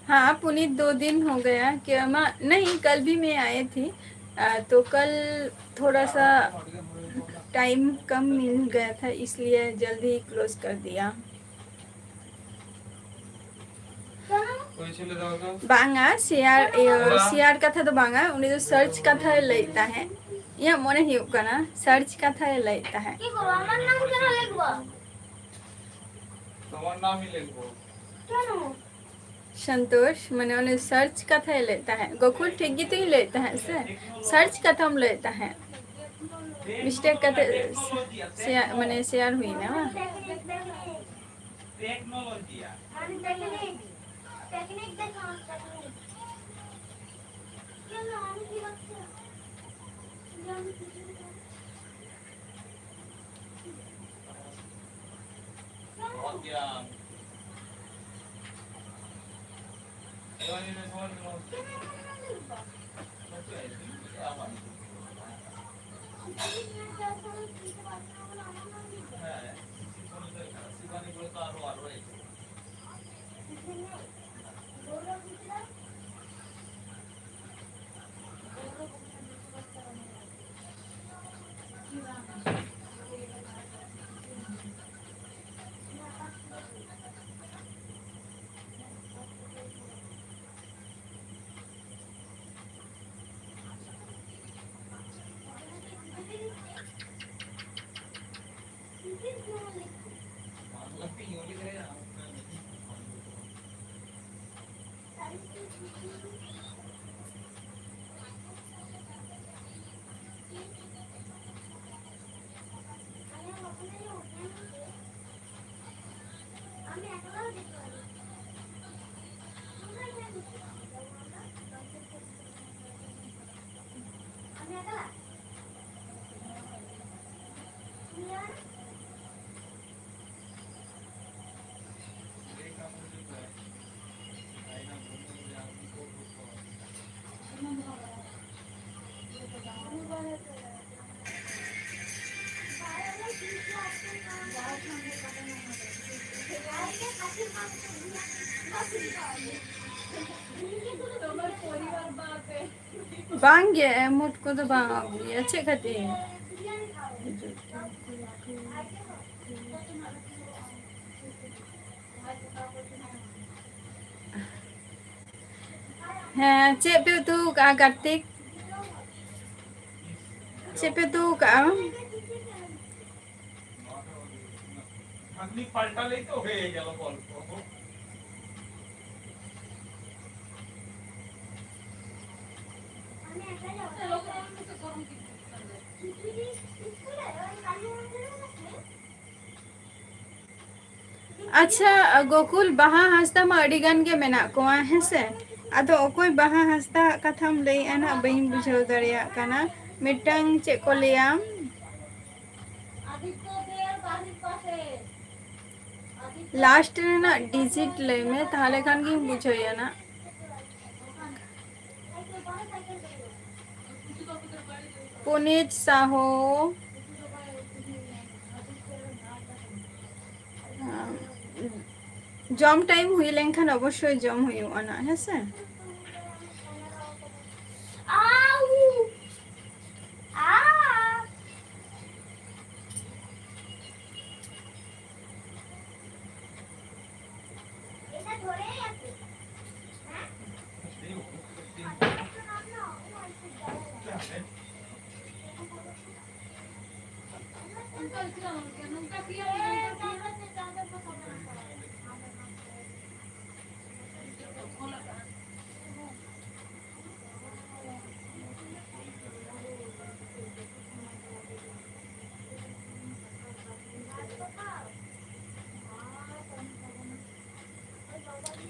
हाँ पुनीत, दो दिन हो गया क्या? मैं नहीं, कल भी मैं आए थी। आ, तो कल थोड़ा सा टाइम कम मिल गया था, इसलिए जल्दी क्लोज कर दिया। ᱵᱟᱝᱟ, ᱥᱮᱭᱟᱨ, ᱤᱭᱟᱹ, ᱥᱮᱭᱟᱨ ᱠᱟᱛᱷᱟ ᱫᱚ ᱵᱟᱝᱟ, ᱩᱱᱤ ᱫᱚ ᱥᱟᱨᱪ ᱠᱟᱛᱷᱟᱭ ᱞᱟᱹᱭᱮᱫ ᱛᱟᱦᱮᱸᱫ᱾ ᱤᱧᱟᱹᱜ ᱢᱚᱱᱮ ᱦᱩᱭᱩᱜ ᱠᱟᱱᱟ ᱥᱟᱨᱪ ᱠᱟᱛᱷᱟᱭ ᱞᱟᱹᱭᱮᱫ ᱛᱟᱦᱮᱸᱫ᱾ ᱥᱚᱱᱛᱳᱥ, ᱢᱟᱱᱮ ᱚᱱᱮ ᱥᱟᱨᱪ ᱠᱟᱛᱷᱟᱭ ᱞᱟᱹᱭᱮᱫ ᱛᱟᱦᱮᱸᱫ᱾ ᱜᱳᱠᱩᱞ, ᱴᱷᱤᱠ ᱜᱮᱛᱚᱧ ᱞᱟᱹᱭᱮᱫ ᱛᱟᱦᱮᱸᱫ ᱥᱮ? ᱥᱟᱨᱪ ᱠᱟᱛᱷᱟᱢ ᱞᱟᱹᱭᱮᱫ ᱛᱟᱦᱮᱸᱫ᱾ ᱢᱤᱥᱴᱮᱠ ᱠᱟᱛᱮ ᱥᱮᱭᱟᱨ, ᱢᱟᱱᱮ ᱥᱮᱭᱟᱨ ᱦᱩᱭᱱᱟ ᱵᱟᱝ? ᱵᱟᱝᱜᱮ, ᱮᱢᱚᱴ ᱠᱚᱫᱚ ᱵᱟᱝ ᱟᱹᱜᱩᱭᱟ᱾ ᱪᱮᱫ ᱠᱷᱟᱹᱛᱤᱨ? ᱦᱮᱸ, ᱪᱮᱫ ᱯᱮ ᱩᱛᱩ ᱠᱟᱜᱼᱟ ᱠᱟᱨᱛᱤᱠ? ᱪᱮᱫ ᱯᱮ ᱩᱛᱩ ᱠᱟᱜᱼᱟ? ᱩᱱᱤ ᱯᱟᱞᱴᱟ ᱞᱟᱹᱭ ᱛᱮ ᱦᱩᱭ ᱜᱮᱞ ᱜᱚᱞᱯᱚ᱾ ᱟᱪᱪᱷᱟ, ᱜᱳᱠᱩᱞ ᱵᱟᱦᱟ ᱦᱟᱸᱥᱫᱟ ᱢᱟ ᱟᱹᱰᱤ ᱜᱟᱱ ᱜᱮ ᱢᱮᱱᱟᱜ ᱠᱚᱣᱟ, ᱦᱮᱸᱥᱮ? ᱟᱫᱚ ᱚᱠᱚᱭ ᱵᱟᱦᱟ ᱦᱟᱸᱥᱫᱟ ᱟᱜ ᱠᱟᱛᱷᱟᱢ ᱞᱟᱹᱭᱮᱜᱼᱟ ᱱᱟᱜ, ᱵᱟᱹᱧ ᱵᱩᱡᱷᱟᱹᱣ ᱫᱟᱲᱮᱭᱟᱜ ᱠᱟᱱᱟ᱾ ᱢᱤᱫᱴᱟᱝ ᱪᱮᱫ ᱠᱚ ᱞᱟᱹᱭᱟ, ᱞᱟᱥᱴ ᱨᱮᱱᱟᱜ ᱰᱤᱡᱤᱴ ᱞᱟᱹᱭ ᱢᱮ, ᱛᱟᱦᱚᱞᱮ ᱠᱷᱟᱱ ᱜᱤᱧ ᱵᱩᱡᱷᱟᱹᱣ ᱮᱭᱟ ᱱᱟᱜ᱾ ᱯᱩᱱᱤᱛ ᱥᱟᱦᱩ᱾ ᱡᱚᱢ ᱴᱟᱭᱤᱢ ᱦᱩᱭ ᱞᱮᱱᱠᱷᱟᱱ ᱚᱵᱚᱥᱥᱳᱭ ᱡᱚᱢ ᱦᱩᱭᱩᱜᱼᱟ ᱱᱟᱜ, ᱦᱮᱸ ᱥᱮ?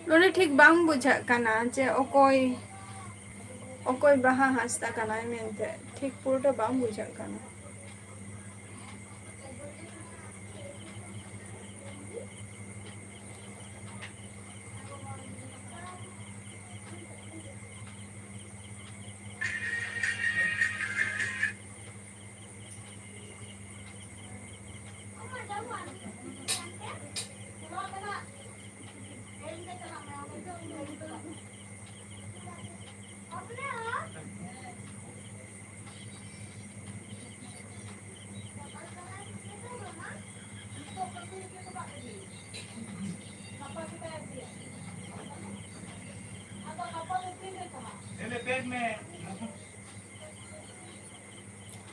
ᱱᱚᱰᱮ ᱴᱷᱤᱠ ᱵᱟᱝ ᱵᱩᱡᱷᱟᱹᱜ ᱠᱟᱱᱟ ᱡᱮ ᱚᱠᱚᱭ, ᱚᱠᱚᱭ ᱵᱟᱦᱟ ᱦᱟᱸᱥᱫᱟ ᱠᱟᱱᱟᱭ ᱢᱮᱱᱛᱮ, ᱴᱷᱤᱠ ᱯᱩᱨᱟᱹᱴᱟ ᱵᱟᱝ ᱵᱩᱡᱷᱟᱹᱜ ᱠᱟᱱᱟ᱾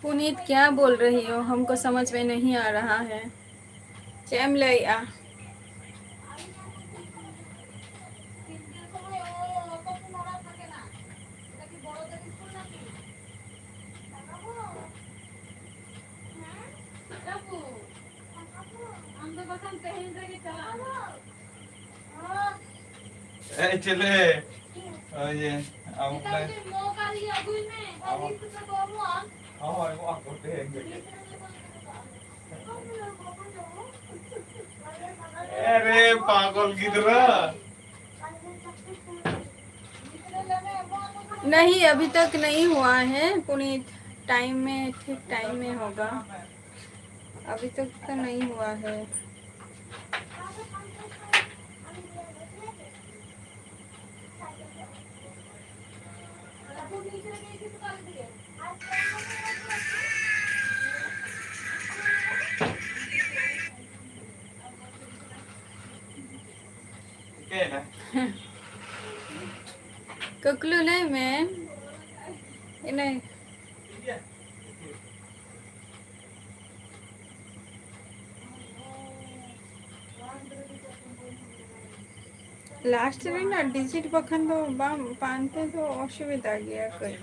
पुनीत, क्या बोल रही हो? हमको समझ में नहीं आ रहा है। ᱪᱮᱫ ᱮᱢ ᱞᱟᱹᱭᱮᱜᱼᱟ? ᱮᱭ ᱪᱮᱞᱮ, ᱳᱭ ᱡᱮ, ᱟᱢ ᱚᱱᱟ ᱦᱳᱭ, ᱮᱢᱚᱜ ᱟᱠᱚ ᱛᱮᱦᱮᱧ ᱜᱮ᱾ ᱮᱨᱮ ᱯᱟᱜᱚᱞ ᱜᱤᱫᱽᱨᱟᱹ᱾ नहीं, अभी तक नहीं हुआ है पुनीत। टाइम में, ठीक टाइम में होगा। अभी तक तो नहीं हुआ है। ᱠᱩᱠᱞᱤ ᱞᱟᱹᱭ ᱢᱮ᱾ ᱤᱱᱟᱹ᱾ ᱞᱟᱥᱴ ᱨᱮᱱᱟᱜ ᱰᱤᱡᱤᱴ ᱵᱟᱠᱷᱟᱱ ᱫᱚ ᱵᱟᱝ, ᱯᱟᱱᱛᱮ ᱫᱚ ᱚᱥᱩᱵᱤᱫᱷᱟ ᱜᱮᱭᱟ ᱠᱟᱹᱡ᱾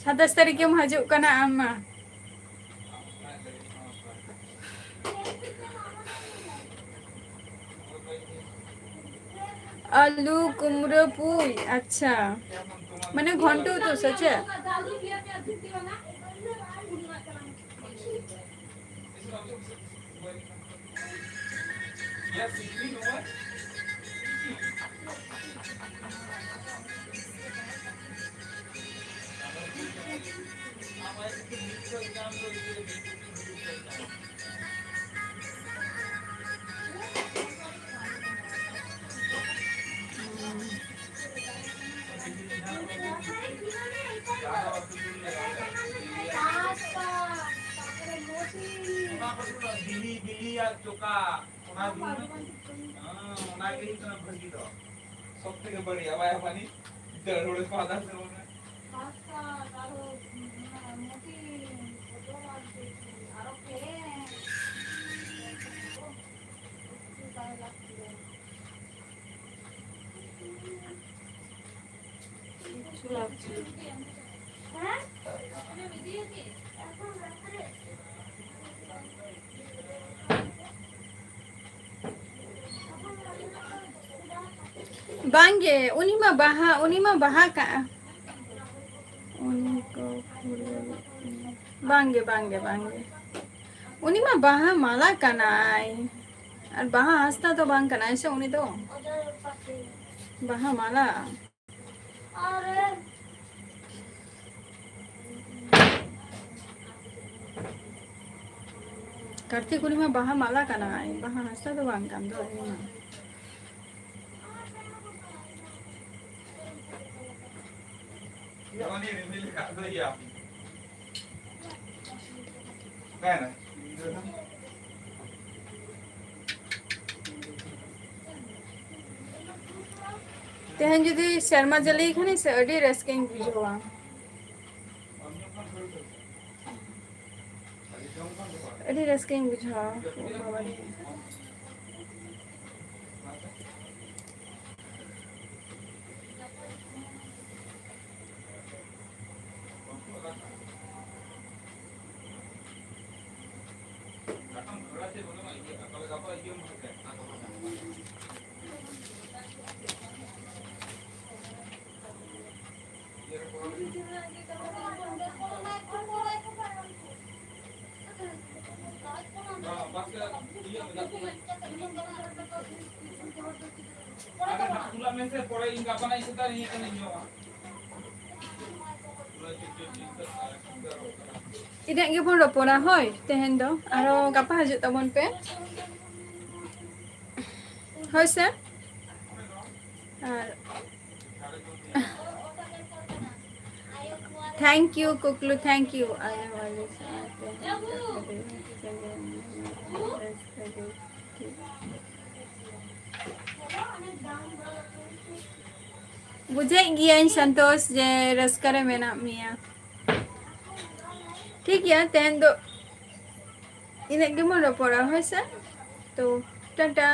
ᱥᱟᱛᱟᱥ ᱛᱟᱹᱨᱤᱠᱷ ᱮᱢ ᱦᱤᱡᱩᱜ ᱠᱟᱱᱟ ᱟᱢ ᱢᱟ᱾ ᱟᱞᱩ ᱠᱩᱢᱲᱟᱹ ᱯᱩᱭ, ᱟᱪᱪᱷᱟ, ᱢᱟᱱᱮ ᱜᱷᱚᱱᱴᱩ ᱩᱛᱩ ᱥᱮ ᱪᱮᱫ? ᱪᱚᱠᱟ, ᱚᱱᱟ ᱫᱩᱞ ᱢᱮ᱾ ᱦᱮᱸ, ᱚᱱᱟ ᱜᱮ ᱦᱩᱭᱩᱜ ᱠᱟᱱᱟ ᱵᱷᱟᱹᱜᱤ ᱫᱚ᱾ ᱥᱚᱵ ᱛᱷᱮᱠᱮ ᱵᱟᱹᱲᱤᱡ, ᱟᱵᱟᱭ ᱟᱵᱟᱱᱤ, ᱫᱟᱹᱲ ᱦᱚᱲ ᱠᱚ ᱟᱫᱟ ᱥᱮ ᱵᱟᱝ? ᱵᱟᱝᱜᱮ, ᱩᱱᱤ ᱢᱟ ᱵᱟᱦᱟ, ᱩᱱᱤ ᱢᱟ ᱵᱟᱦᱟ ᱠᱟᱜᱼᱟ᱾ ᱩᱱᱤ ᱠᱚ ᱠᱩᱞᱤ-, ᱵᱟᱝᱜᱮ, ᱵᱟᱝᱜᱮ, ᱵᱟᱝᱜᱮ᱾ ᱩᱱᱤ ᱢᱟ ᱵᱟᱦᱟ ᱢᱟᱞᱟ ᱠᱟᱱᱟᱭ, ᱟᱨ ᱵᱟᱦᱟ ᱦᱟᱸᱥᱫᱟ ᱫᱚ ᱵᱟᱝ ᱠᱟᱱᱟᱭ ᱥᱮ ᱩᱱᱤ ᱫᱚ᱾ ᱵᱟᱦᱟ ᱢᱟᱞᱟ᱾ ᱠᱟᱨᱛᱤᱠ, ᱩᱱᱤ ᱢᱟ ᱵᱟᱦᱟ ᱢᱟᱞᱟ ᱠᱟᱱᱟᱭ, ᱵᱟᱦᱟ ᱦᱟᱸᱥᱫᱟ ᱫᱚ ᱵᱟᱝ ᱠᱟᱱ ᱫᱚ ᱩᱱᱤ ᱢᱟ᱾ ᱡᱚᱠᱷᱚᱱᱤᱧ ᱨᱤᱢᱤᱞ ᱠᱟᱜ ᱫᱚ ᱤᱭᱟᱹ᱾ ᱚᱠᱟᱭᱮᱱᱟ? ᱛᱮᱦᱮᱧ ᱡᱩᱫᱤ ᱥᱮᱨᱢᱟ ᱡᱟᱹᱞᱤ ᱠᱷᱟᱱ ᱥᱮ, ᱟᱹᱰᱤ ᱨᱟᱹᱥᱠᱟᱹᱧ ᱵᱩᱡᱷᱟᱹᱣᱟ᱾ ᱟᱹᱰᱤ ᱨᱟᱹᱥᱠᱟᱹᱧ ᱵᱩᱡᱷᱟᱹᱣᱟ᱾ ᱤᱱᱟᱹᱜ ᱜᱮᱵᱚᱱ ᱨᱚᱯᱚᱲᱟ, ᱦᱳᱭ, ᱛᱮᱦᱮᱧ ᱫᱚ᱾ ᱟᱨᱚ ᱜᱟᱯᱟ ᱦᱤᱡᱩᱜ ᱛᱟᱵᱚᱱ ᱯᱮ, ᱦᱳᱭ ᱥᱮ᱾ ᱟᱨ thank you ᱠᱩᱠᱞᱩ, thank you᱾ ᱵᱩᱡᱷᱟᱹᱣᱮᱫ ᱜᱤᱭᱟᱹᱧ ᱥᱚᱱᱛᱳᱥ ᱡᱮ ᱨᱟᱹᱥᱠᱟᱹ ᱨᱮ ᱢᱮᱱᱟᱜ ᱢᱮᱭᱟ᱾ ᱴᱷᱤᱠ ᱜᱮᱭᱟ, ᱛᱮᱦᱮᱧ ᱫᱚ ᱤᱱᱟᱹᱜ ᱜᱮᱵᱚᱱ ᱨᱚᱯᱚᱲᱟ, ᱦᱳᱭ ᱥᱮ? ᱛᱚ, ᱴᱟᱴᱟ᱾